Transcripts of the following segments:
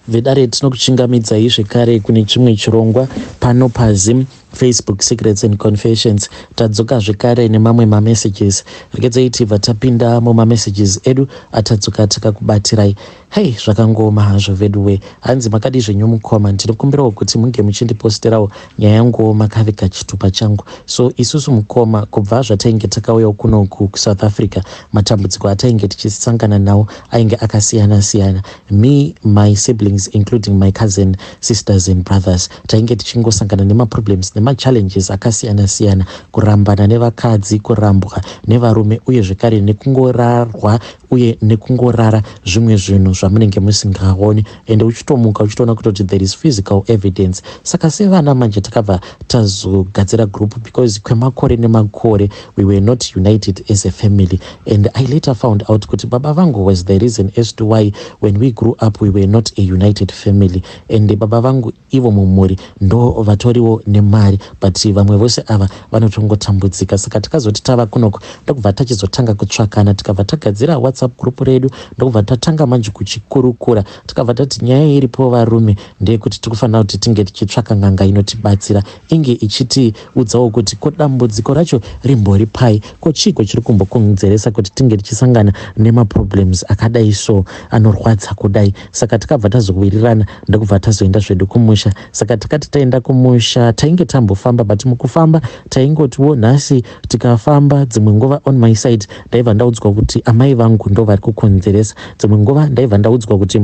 Vedare, tinokuchingamidzai zvekare kune chimwe chirongwa pano paZim Facebook Secrets and Confessions. Tadzoka zvekare nemamwe mamessages. Regedzai tibva tapinda mumamessages edu atadzoka takakubatirai. Hei, zvakangooma hazvo veduwe. Hanzi, "Makadi zvenyu mukoma? Ndinokumbirawo kuti munge muchindiposterawo nyaya yanguwo makaviga chitupa changu." So isusu mukoma, kubva zvatainge takauyawo kunoku kuSouth Africa, matambudziko atainge tichisangana nawo ainge akasiyana siyana. Me, my siblings, including my cousin sisters and brothers, tainge tichingosangana nemaproblems nemachallenges akasiyana siyana, kurambana nevakadzi, kurambwa nevarume, uye zvekare nekungorarwa uye nekungorara zvimwe zvinhu zvamunenge musingaoni, ende uchitomuka uchitoona kutoti there is physical evidence. Saka sevana manje takabva tazogadzira group because kwemakore nemakore we were not united as a family, and I later found out kuti baba vangu was the reason as to why when we grew up we were not a united family. And baba vangu ivo mumhuri ndo vatoriwo nemari, but vamwe vose ava vanotongotambudzika. Saka takazoti tava kunoko, ndokubva tachizotanga kutsvakana, tikabva tagadzira WhatsApp group redu, ndokubva tatanga manje kuchikurukura. Tikabva tati nyaya iripo varume ndeyekuti tikufanira kuti tinge tichitsvaka n'anga inotibatsira, inge ichitiudzawo kuti ko dambudziko racho rimbori pai, ko chiiko chiri kumbokonzeresa kuti tinge tichisangana nemaproblems akadai so, anorwadza kudai. Saka takabva tazowirirana, ndokubva tazoenda zvedu kumusha. Saka takati taenda kumusha, tainge tambofamba, but mukufamba taingotiwo nhasi tikafamba, dzimwe nguva on my side ndaibva ndaudzwa kuti amai vangu ndo vari kukonzeresa, dzimwe nguva ndaibva ndaudzwa kuti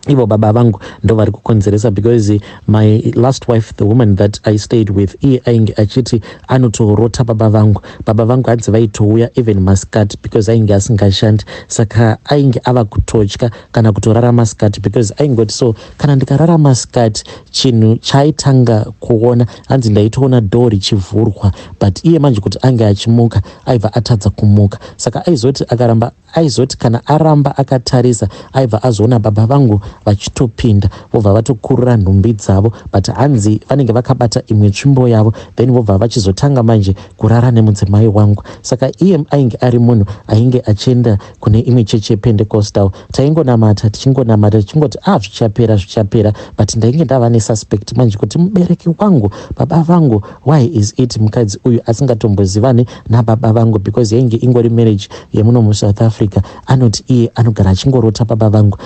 ivo baba vangu ndo vari kukonzeresa, because my last wife, the woman that I stayed with, iye ainge achiti anotorota baba vangu. Baba vangu hanzi vaitouya even masikati because ainge asingashandi, saka ainge ava kutotya kana kutorara masikati because aingoti so kana ndikarara masikati, chinhu chaaitanga kuona, hanzi ndaitoona door richivhurwa, but iye manje kuti ange achimuka aibva atadza kumuka. Saka aizoti akaramba, aizoti kana aramba akatarisa, aibva azoona baba vangu vachitopinda, vobva vatokurura nhumbi dzavo, but hanzi vanenge vakabata imwe tsvimbo yavo, then vobva vachizotanga manje kurara nemudzimai wangu. Saka iye ainge ari munhu ainge achienda kune imwe chechi yePentecostal. Taingonamata, tichingonamata, tichingoti, "A ah, zvichapera, zvichapera." But ndainge ndava nesuspect manje kuti mubereki wangu, baba vangu, why is it mukadzi uyu asingatombozivani nababa vangu? Because yainge ingori marriage yemuno muSouth Africa. Anoti iye anogara achingorota baba vangu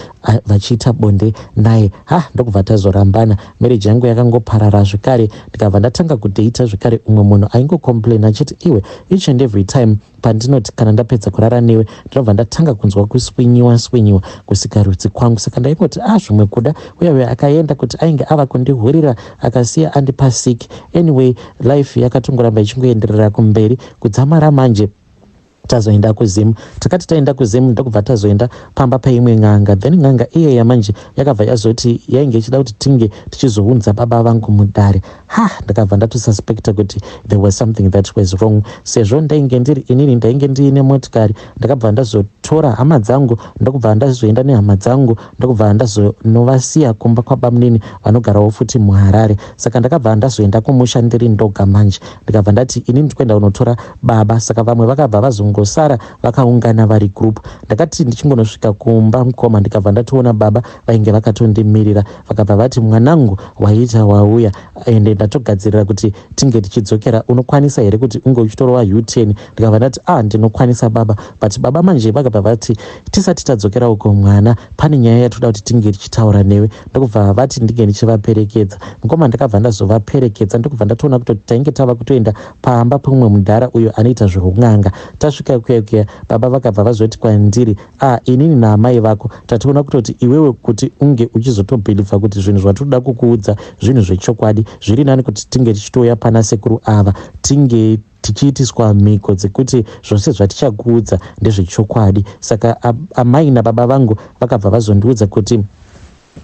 vachiita bonde naye. Ha, ndokubva tazorambana. Marriage yangu yakangoparara zvekare. Ndikabva ndatanga kudheita zvekare umwe munhu aingocomplain achiti, "Iwe, each and every time pandinoti kana ndapedza kurara newe, ndinobva ndatanga kunzwa kuswinyiwa swinyiwa kusikarudzi kwangu." Saka ndaingoti, "A ah, zvimwe kuda uya uya akaenda kuti ainge ava kundihurira, akasiya andipa sick." Anyway, life yakatongoramba ichingoenderera kumberi kudzamara manje tazoenda kuZimu. Takati taenda kuZimu, ndokubva tazoenda pamba paimwe n'anga. Then n'anga iyeya manje yakabva yazoti yainge ichida kuti tinge tichizounza baba vangu mudare. Ha, ndakabva ndatosuspecta kuti there was something that was wrong. Sezvo ndainge ndiri inini ndainge ndiine motikari, ndakabva ndazotora hama dzangu, ndokubva ndazoenda nehama dzangu, ndokubva ndazonovasiya kumba kwabamunini vanogarawo futi muHarare. Saka ndakabva ndazoenda kumusha ndiri ndoga manje. Ndikabva ndati inini ndikuenda kunotora baba, saka vamwe vakabva vazongosara vakaungana vari group. Ndakati ndichingonosvika kumba mukoma, ndikabva ndatoona baba vainge vakatondimirira. Vakabva vati, "Mwanangu, waita wauya, ende ndatogadzirira kuti tinge tichidzokera. Unokwanisa here kuti unge uchitorova U10?" Ndikabva ndati, "A ah, ndinokwanisa baba." But baba manje vakabva vati, "Tisati tadzokera uko mwana, pane nyaya yatoda kuti tinge tichitaura newe." Ndokubva vati ndinge ndichivaperekedza mukoma. Ndakabva ndazovaperekedza, ndokubva ndatoona kutoti tainge tava kutoenda pamba pemumwe mudhara uyo anoita zveun'anga. Tasvika kuya kuya, baba vakabva vazoti kwandiri, "A ah, inini naamai vako tatoona kutoti iwewe kuti unge uchizotobhilivha kuti zvinhu zvatoda kukuudza zvinhu zvechokwadi, zviri nani kuti tinge tichitouya pana sekuru ava, tinge tichiitiswa mhiko dzekuti zvose zvatichakuudza ndezvechokwadi." Saka amai nababa vangu vakabva vazondiudza kuti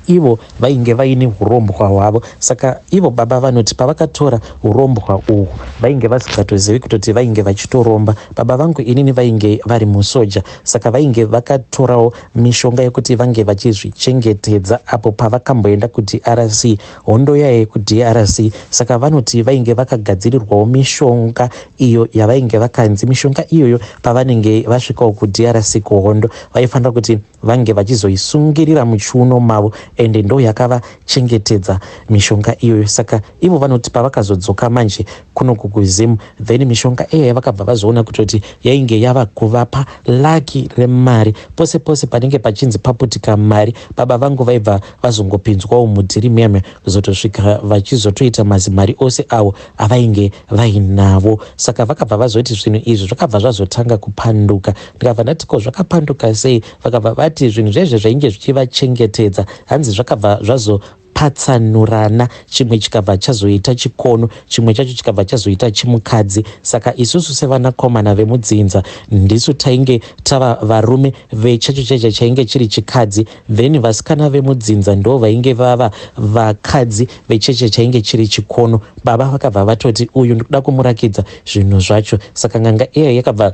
ivo vainge vaine urombwa hwavo. Saka ivo baba vanoti pavakatora urombwa uhwu, vainge vasingatozivi kutoti vainge vachitoromba. Baba vangu inini vainge vari musoja, saka vainge vakatorawo mishonga yekuti vange vachizvichengetedza apo pavakamboenda kuDRC, hondo yaye kuDRC. Saka vanoti vainge vakagadzirirwawo mishonga iyo yavainge vakanzi mishonga iyoyo pavanenge vasvikawo kuDRC kuhondo, vaifanira kuti vange vachizoisungirira muchiuno mavo ende ndo yakavachengetedza mishonga iyoyo. Saka ivo vanoti pavakazodzoka manje kunoku kuZim, then mishonga iya vakabva vazoona kutoti yainge yava kuvapa laki remari. Pose pose panenge pachinzi paputika mari, baba vangu vaibva vazongopinzwawo mudhiri muyamya, kuzotosvika vachizotoita mazimari ose avo avainge vainavo. Saka vakabva vazoti zvinhu izvi zvakabva zvazotanga kupanduka. Ndikabva ndati, ko zvakapanduka sei? Vakabva vati zvinhu zvezve zvainge zvichivachengetedza, hanzi zvakabva zvazopatsanurana, chimwe chikabva chazoita chikono, chimwe chacho chikabva chazoita chimukadzi. Saka isusu sevanakomana vemudzinza ndisu tainge tava varume vechacho chaicho chainge chiri chikadzi, then vasikana vemudzinza ndo vainge vava vakadzi vecheche chainge chiri chikono. Baba vakabva vatoti, uyu ndikuda kumurakidza zvinhu zvacho. Saka n'anga iya yakabva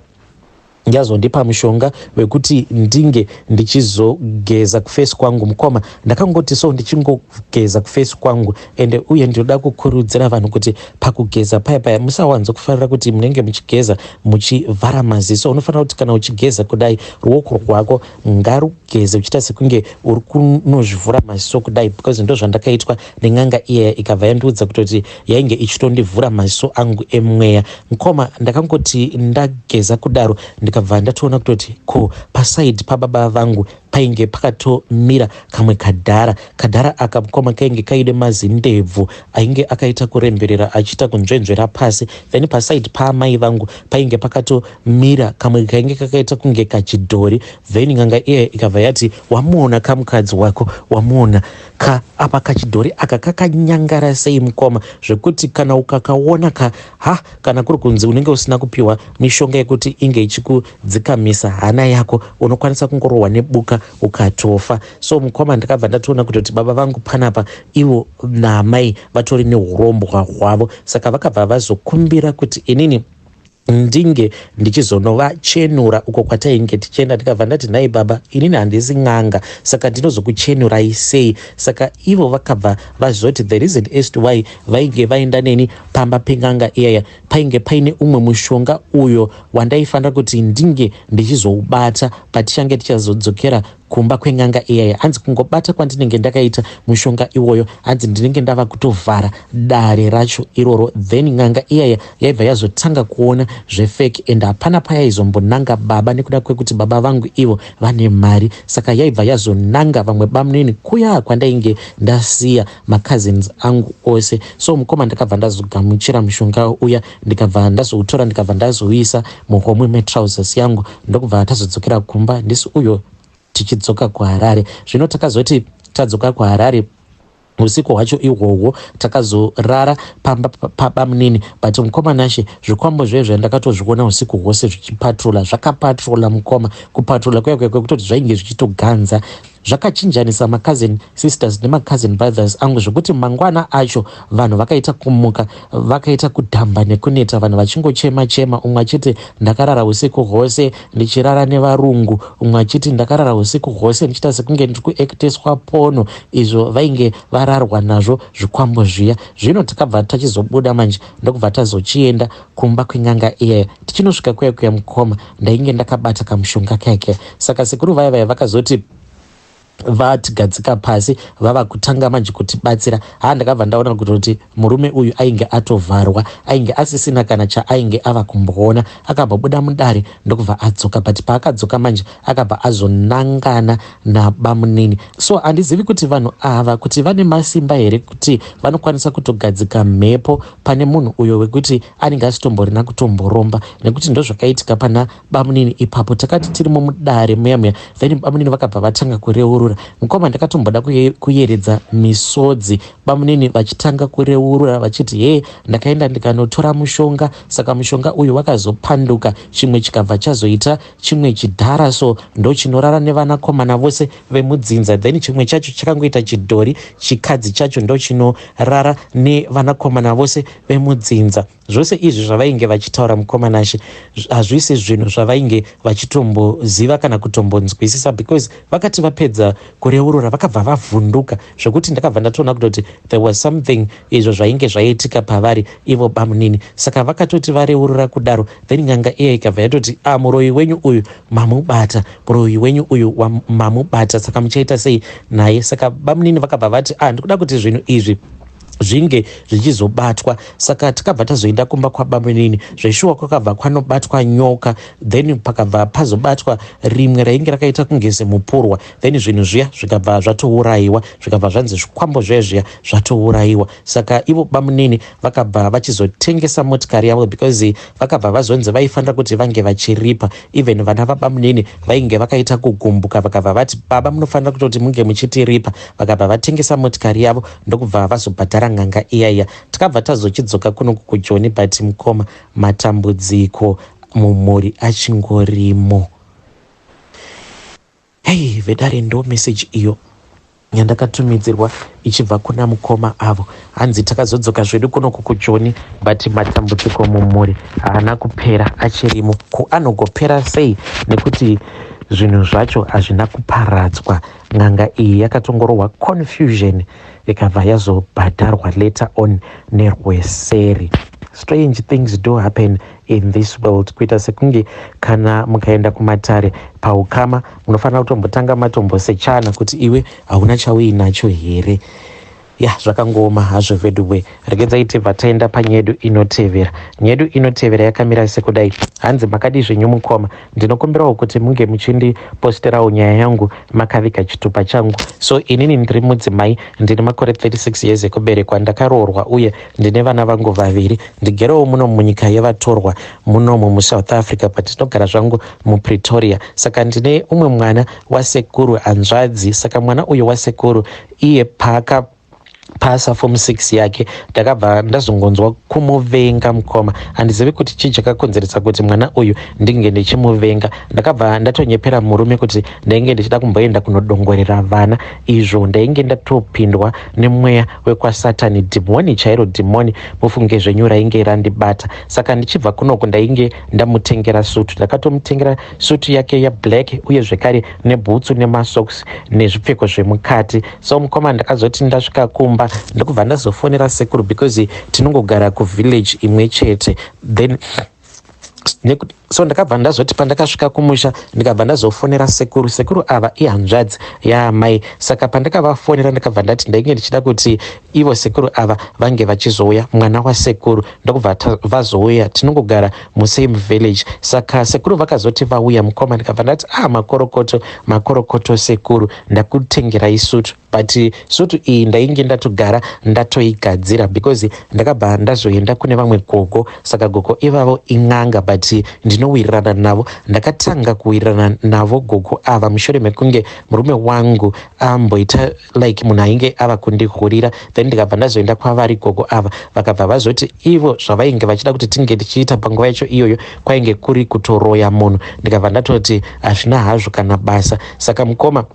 yazondipa mushonga wekuti ndinge ndichizogeza kuface kwangu. Mukoma, ndakangoti so ndichingogeza kuface kwangu, ende uye ndinoda kukurudzira vanhu kuti pakugeza paya paya musawanzo kufarira kuti munenge muchigeza muchivhara maziso. Unofanira kuti kana uchigeza kudai, ruoko rwako ngarugeze uchiita sekunge uri kunozvivhura maziso kudai, because ndo zvandakaitwa nen'anga iyaya, ikabva yandiudza kutoti yainge ichitondivhura maziso angu emweya. Mukoma, ndakangoti ndageza kudaro, ndikabva ndatoona kutoti ko paside pababa vangu painge pakatomira kamwe kadhara. Kadhara aka, mukoma, kainge kaine mazindebvu ainge akaita kuremberera achiita kunzvenzvera pasi. Then paside paamai vangu painge pakatomira kamwe kainge kakaita kunge kachidhori. Then n'anga iya ikabva yati, wamuona kamukadzi wako? Wamuona ka apa kachidhori aka kakanyangara sei, mukoma, zvekuti kana ukakaona ka, ha, kana kuri kunzi unenge usina kupiwa mishonga yekuti inge ichikudzikamisa hana yako, unokwanisa kungorohwa nebuka ukatofa. So mukoma, ndakabva ndatoona kutoti baba vangu panapa ivo naamai vatori neurombwa hwavo. Saka vakabva vazokumbira kuti inini ndinge ndichizonovachenura uko kwatainge tichienda. Ndikabva ndati, nhai baba, inini handisi n'anga, saka ndinozokuchenurai sei? Saka ivo vakabva vazoti the reason as to why vainge vaenda neni pamba pen'anga iyaya, painge paine umwe mushonga uyo wandaifanira kuti ndinge ndichizoubata patichange tichazodzokera kumba kwen'anga iyaya. Hanzi kungobata kwandinenge ndakaita mushonga iwoyo, hanzi ndinenge ndava kutovhara dare racho iroro. Then n'anga iyaya yaibva yazotanga kuona zvefake, and hapana payaizombonanga baba nekuda kwekuti baba vangu ivo vane mari. Saka yaibva yazonanga vamwe bamunini kuya kwandainge ndasiya macousins angu ose. So mukoma, ndakabva ndazogamuchira mushonga uya, ndikabva ndazoutora, ndikabva ndazouisa muhomwe metrousers yangu, ndokubva tazodzokera kumba ndisi uyo tichidzoka kuHarare. Zvino takazoti tadzoka kuHarare, usiku hwacho ihwohwo takazorara pamba pabamunini. But mukoma Nashe, zvikwambo zvezvo ndakatozviona usiku hwose zvichipatrola. Zvakapatrola, mukoma, kupatrola kuya kuya kwekutoti zvainge zvichitoganza, zvakachinjanisa macousin sisters nemacousin brothers angu, zvekuti mangwana acho vanhu vakaita kumuka vakaita kudhamba nekuneta, vanhu vachingochema chema, umwe achiti, ndakarara usiku hwose ndichirara nevarungu, umwe achiti, ndakarara usiku hwose ndichiita sekunge ndiri kuacteswa porn, izvo vainge vararwa nazvo zvikwambo zviya. Zvino takabva tachizobuda manje, ndokubva tazochienda kumba kwen'anga iyaya. Tichinosvika kuya kuya, mukoma, ndainge ndakabata kamushonga kake. Saka sekuru vaya vaya vakazoti vatigadzika pasi, vava kutanga manje kutibatsira. Ha, ndakabva ndaona kutoti murume uyu ainge atovharwa, ainge asisina kana chaainge ava kumboona. Akambobuda mudare ndokubva adzoka, but paakadzoka manje akabva azonangana nabamunini. So handizivi kuti vanhu ava kuti vane masimba here kuti vanokwanisa kutogadzika mhepo pane munhu uyo wekuti anenge asitomborina kutomboromba, nekuti ndozvakaitika pana bamunini ipapo. Takati tirimo mudare muya muya, then bamunini vakabva vatanga kureurura. Mukoma, ndakatomboda kuyeredza misodzi bamunini vachitanga kureurura vachiti, he, ndakaenda ndikanotora mushonga, saka mushonga uyu wakazopanduka, chimwe chikabva chazoita chimwe chidhara, so ndo chinorara nevanakomana vose vemudzinza, then chimwe chacho chakangoita chidhori, chikadzi chacho ndo chinorara nevanakomana vose vemudzinza. Zvose izvi zvavainge vachitaura, mukoma Nashe, hazvisi zvinhu zvavainge vachitomboziva kana kutombonzwisisa, because vakati vapedza vachizopedza kureurura vakabva vavhunduka zvekuti ndakabva ndatoona kutoti there was something izvo zvainge zvaiitika pavari ivo bamunini. Saka vakatoti vareurura kudaro, then n'anga iya ikabva yatoti, "A ah, muroyi wenyu uyu mamubata, muroyi wenyu uyu mamubata, saka muchaita sei naye?" Saka bamunini vakabva vati, "A ah, ndikuda kuti zvinhu izvi zvinge zvichizobatwa." Saka takabva tazoenda kumba kwabamunini. Zveshuwa kwakabva kwanobatwa nyoka, then pakabva pazobatwa rimwe rainge rakaita kunge zemupurwa. Then zvinhu zviya zvikabva zvatourayiwa, zvikabva zvanzi zvikwambo zviya zviya zvatourayiwa. Saka ivo bamunini vakabva vachizotengesa motikari yavo because vakabva vazonzi vaifanira kuti vange vachiripa. Even vana vabamunini vainge vakaita kugumbuka, vakabva vati, "Baba, munofanira kutoti munge muchitiripa." Vakabva vatengesa motikari yavo, ndokubva vazobhadhara n'anga iyaiya. Takabva tazochidzoka kuno kuJoni, but mukoma, matambudziko mumhuri achingorimo. Hei vedare, ndo message iyo yandakatumidzirwa ichibva kuna mukoma avo. Hanzi takazodzoka zvedu kunoku kuJoni, but matambudziko mumhuri haana kupera, achirimo. Ko anogopera sei nekuti zvinhu zvacho hazvina kuparadzwa? N'anga iyi yakatongorohwa confusion, ikabva yazobhadharwa later on nerweseri. Strange things do happen in this world. Kuita sekunge kana mukaenda kumatare paukama, munofanira kutombotanga matombosechana kuti iwe hauna chauinacho here. Ya, zvakangooma hazvo veduwe. Regedzai tibva taenda panyedu inotevera. Nyedu inotevera yakamira sekudai. Hanzi, "Makadi zvenyu mukoma? Ndinokumbirawo kuti munge muchindiposterawo nyaya yangu makaviga chitupa changu. So inini ndiri mudzimai, ndine makore 36 years ekuberekwa, ndakaroorwa uye ndine vana vangu vaviri. Ndigerewo muno munyika yevatorwa, munomu muSouth Africa, but ndinogara zvangu muPretoria. Saka ndine umwe mwana wasekuru, hanzvadzi. Saka mwana uyu wasekuru, iye paaka pasa form 6 yake, ndakabva ndazongonzwa kumuvenga. Mukoma, handizivi kuti chii chakakonzeresa kuti mwana uyu ndinge ndichimuvenga. Ndakabva ndatonyepera murume kuti ndainge ndichida kumboenda kunodongorera vana, izvo ndainge ndatopindwa nemweya wekwasatani, dhimoni chairo, dhimoni mufunge zvenyu rainge randibata. Saka ndichibva kunoku ndainge ndamutengera sutu. Ndakatomutengera sutu yake yeblack, uye zvekare nebhutsu nemasocks nezvipfeko zvemukati. So mukoma, ndakazoti ndasvika kumba, ndokubva ndazofonera sekuru because tinongogara kuvillage imwe chete. Then so ndakabva ndazoti pandakasvika kumusha, ndikabva ndazofonera sekuru. Sekuru ava ihanzvadzi yaamai. Saka pandakavafonera, ndakabva ndati ndainge ndichida kuti ivo sekuru ava vange vachizouya, mwana wasekuru. Ndokubva vazouya, tinongogara musame village. Saka sekuru vakazoti vauya, mukoma, ndikabva ndati, "Ah, makorokoto, makorokoto sekuru, ndakutengerai sutu." But sutu iyi ndainge ndatogara ndatoigadzira because ndakabva ndazoenda kune vamwe gogo. Saka gogo ivavo in'anga, but ndinowirirana navo. Ndakatanga kuwirirana navo gogo ava mushure mekunge murume wangu amboita like munhu ainge ava kundihurira. Then ndikabva ndazoenda kwavari gogo ava, vakabva vazoti ivo zvavainge vachida kuti tinge tichiita panguva yacho iyoyo kwainge kuri kutoroya munhu. Ndikabva ndatoti hazvina hazvo kana basa. Saka mukoma,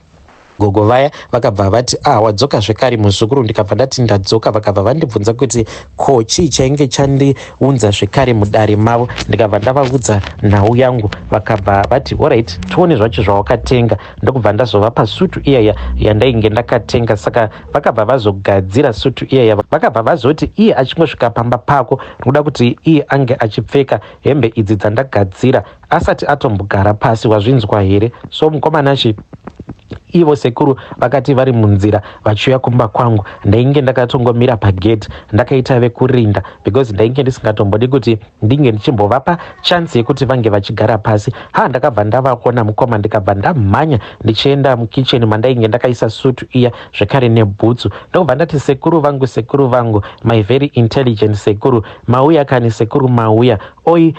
gogo vaya vakabva vati, "Ah, wadzoka zvekare muzukuru." Ndikabva ndati ndadzoka. Vakabva vandibvunza kuti ko chii chainge chandiunza zvekare mudare mavo. Ndikabva ndavaudza nhau yangu. Vakabva vati, "Alright, tione zvacho zvawakatenga." Ndokubva ndazovapa sutu iyaya yandainge ndakatenga. Saka vakabva vazogadzira sutu iyaya. Vakabva vazoti iye achingosvika pamba pako, ndikuda kuti iye ange achipfeka hembe idzi dzandagadzira asati atombogara pasi, wazvinzwa here?" So mukomanachi, ivo sekuru vakati vari munzira vachiuya kumba kwangu, ndainge ndakatongomira pagate, ndakaita vekurinda because ndainge ndisingatombodi kuti ndinge ndichimbovapa chance yekuti vange vachigara pasi. Ha, ndakabva ndavaona mukoma, ndikabva ndamhanya ndichienda mukicheni mandainge ndakaisa sutu iya zvekare nebhutsu. Ndokubva ndati, "Sekuru vangu, sekuru vangu, my very intelligent sekuru, mauya kani sekuru, mauya oi.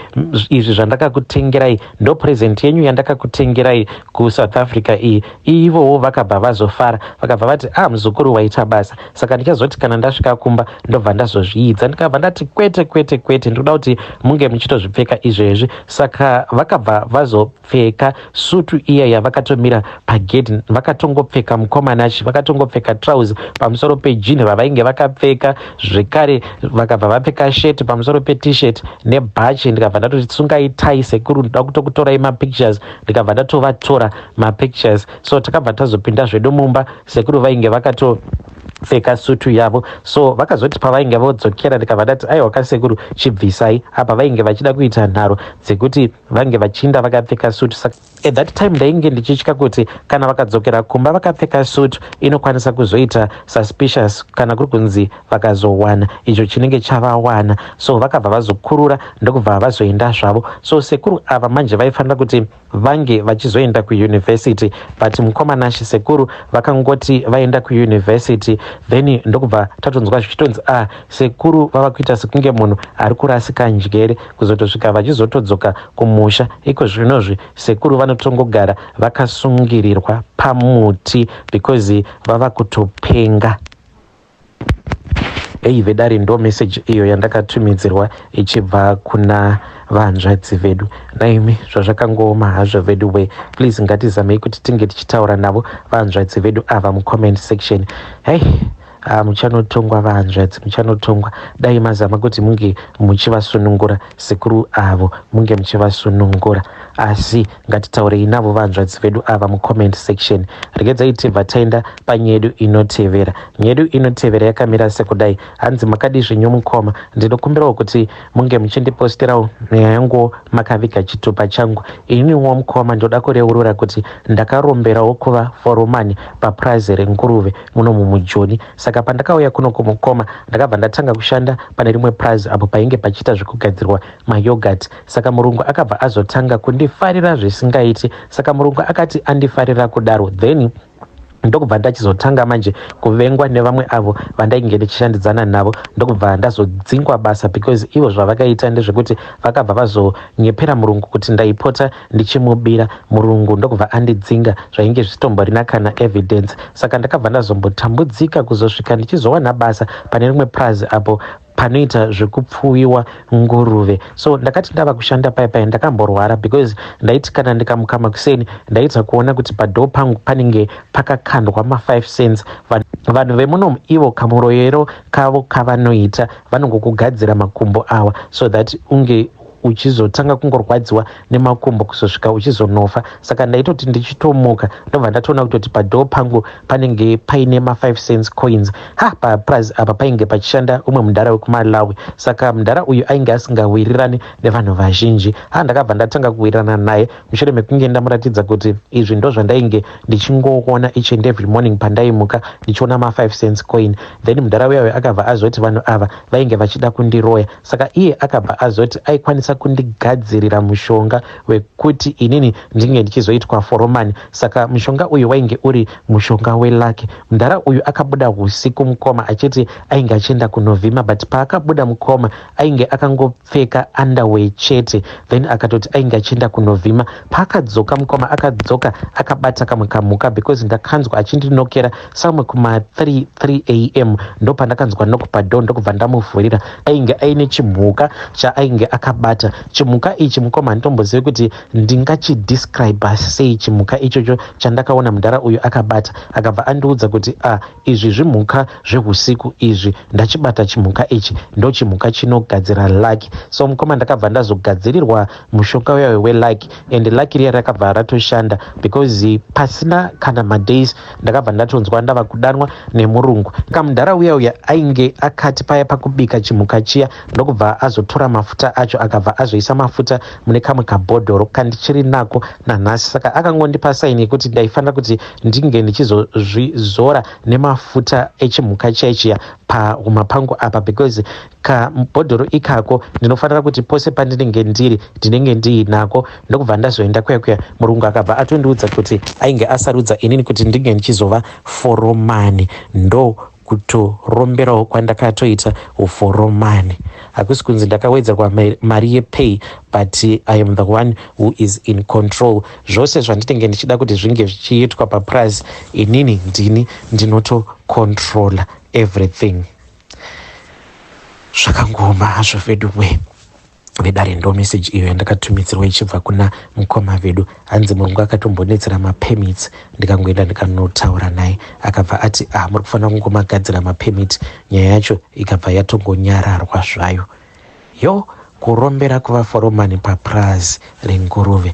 Izvi zvandakakutengerai ndo present yenyu yandakakutengerai kuSouth Africa iyi." Ivowo vakabva vazofara, vakabva vati, "Ah, muzukuru, waita basa. Saka ndichazoti kana ndasvika kumba ndobva ndazozviidza." Ndikabva ndati, "Kwete, kwete, kwete, ndinoda kuti munge muchitozvipfeka izvezvi." Saka vakabva vazopfeka sutu iya yavakatomira pagedhi. Vakatongopfeka, mukomanachi, vakatongopfeka trouser pamusoro pejini ravainge vakapfeka zvekare. Vakabva vapfeka shirt pamusoro peT-shirt nebhachi. Ndikabva ndatoti, "Tsungai tai sekuru, ndoda kutokutorai mapictures." Ndikabva ndatovatora mapictures. So takabva Takabva tazopinda zvedu mumba, sekuru vainge vakatopfeka sutu yavo. So vakazoti pavainge vodzokera, ndikabva ndati, "Aiwa kasekuru, chibvisai." Apa vainge vachida kuita nharo dzekuti vange vachiinda vakapfeka sutu. Saka at that time ndainge ndichitya kuti kana vakadzokera kumba vakapfeka sutu, inokwanisa kuzoita suspicious kana kuri kunzi vakazowana icho chinenge chavawana. So vakabva vazokurura, ndokubva vazoenda zvavo. So sekuru ava manje vaifanira kuti vange vachizoenda kuuniversity, but mukomanashi, sekuru vakangoti vaenda kuuniversity, then ndokubva tatonzwa zvichitonzi, "Ah, sekuru vava kuita sekunge munhu ari kurasika njere," kuzotosvika vachizotodzoka kumusha. Iko zvinozvi sekuru vanotongogara vakasungirirwa pamuti because vava kutopenga. Ei vedare, ndo meseji iyo yandakatumidzirwa ichibva kuna vanzvadzi vedu. Naimi, zvazvakangooma hazvo vedu we. Please, ngatizamei kuti tinge tichitaura navo vanzvadzi vedu ava mucomment section. Hei, muchanotongwa vanzvadzi, muchanotongwa. Dai mazama kuti munge muchivasunungura sekuru avo, munge muchivasunungura. Asi ngatitaurei navo vanzvadzi vedu ava mucomment section. Regedzai tibva taenda panyedu inotevera. Nyedu inotevera yakamira sekudai. Hanzi, "Makadi zvenyu mukoma? Ndinokumbirawo kuti munge muchindiposterawo nyaya yanguwo makaviga chitupa changu. Ininiwo mukoma, ndoda kureurura kuti ndakaromberawo kuva foromani papurazi renguruve muno mumujoni. Saka pandakauya kuno kumukoma, ndakabva ndatanga kushanda pane rimwe purazi apo painge pachiita zvekugadzirwa mayoghurt. Saka murungu akabva azotanga kundifarira zvisingaiti. Saka murungu akati andifarira kudaro, then ndokubva ndachizotanga manje kuvengwa nevamwe avo vandainge ndichishandidzana navo, ndokubva ndazodzingwa basa, because ivo zvavakaita ndezvekuti vakabva vazonyepera murungu kuti ndaipota ndichimubira. Murungu ndokubva andidzinga zvainge zvitomborina kana evidence. Saka ndakabva ndazombotambudzika kuzosvika ndichizowana basa pane rimwe prazi apo panoita zvekupfuyiwa nguruve. So ndakati ndava kushanda pai ndakamborwara, because ndaiti kana ndikamuka makuseni, ndaita kuona kuti padoor pangu panenge pakakandwa ma5 cents. Vanhu vemunomu ivo kamuroyero kavo kavanoita, vanongokugadzira makumbo awa so that unge uchizotanga kungorwadziwa nemakumbo kuzosvika uchizonofa. Saka ndaitoti ndichitomuka, ndobva ndatoona kutoti padoor pangu panenge paine ma5 cents coins. Ha, papurazi apa painge pachishanda umwe mudhara wekuMalawi. Saka mudhara uyu ainge asingawirirani nevanhu vazhinji. Ha, ndakabva ndatanga kuwirirana naye mushure mekunge ndamuratidza kuti izvi ndo zvandainge ndichingoona each and every morning pandaimuka, ndichiona ma5 cents coin. Then mudhara uyayo akabva azoti vanhu ava vainge vachida kundiroya. Saka iye akabva azoti aikwanisa kundigadzirira mushonga wekuti inini ndinge ndichizoitwa foromani. Saka mushonga uyu wainge uri mushonga weluck. Mudhara uyu akabuda usiku mukoma, achiti ainge achienda kunovhima, but paakabuda mukoma, ainge akangopfeka underwear chete. Then akatoti ainge achienda kunovhima. Paakadzoka mukoma, akadzoka akabata kamwe kamhuka, because ndakanzwa achindinokera samwe kuma3 3 a.m. Ndo pandakanzwa knock padoor, ndokubva ndamuvhurira. Ainge aine chimhuka chaainge akabata. Chimhuka ichi mukoma, handitombozivi kuti ndingachidescribe sei chimhuka ichocho chandakaona mudhara uyu akabata. Akabva andiudza kuti, "A ah, izvi zvimhuka zveusiku izvi. Ndachibata chimhuka ichi, ndo chimhuka chinogadzira luck." So mukoma, ndakabva ndazogadzirirwa mushonga uyayo weluck, and luck riya rakabva ratoshanda, because pasina kana madays ndakabva ndatonzwa ndava kudanwa nemurungu. Kamudhara uya uya ainge akati paya pakubika chimhuka chiya, ndokubva azotora mafuta acho, akabva azoisa mafuta mune kamwe kabhodhoro kandichiri nako nanhasi. Saka akangondipa sign yekuti ndaifanira kuti ndinge ndichizozvizora nemafuta echimhuka chaichiya pahuma pangu apa, because kabhodhoro ikako ndinofanira kuti pose pandinenge ndiri, ndinenge ndiinako. Ndokubva ndazoenda kuya kuya, murungu akabva atondiudza kuti ainge asarudza inini kuti ndinge ndichizova foromani. Ndo kutoromberawo kwandakatoita uforomani. Hakusi kunzi ndakawedzerwa mari yepay, but I am the one who is in control. Zvose zvandinenge ndichida kuti zvinge zvichiitwa paprice, inini ndini ndinotocontrola everything. Zvakangoma hazvo vedu we. Vedare, ndo meseji iyo yandakatumidzirwa ichibva kuna mukoma vedu. Hanzi, "Murungu akatombonetsera mapermits, ndikangoenda ndikanotaura naye, akabva ati, 'Ah, muri kufanira kungomagadzira mapermit.' Nyaya yacho ikabva yatongonyararwa zvayo." Yo, kurombera kuva foromani papurazi renguruve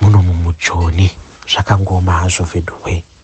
muno mumujoni. Zvakangoma hazvo veduwe.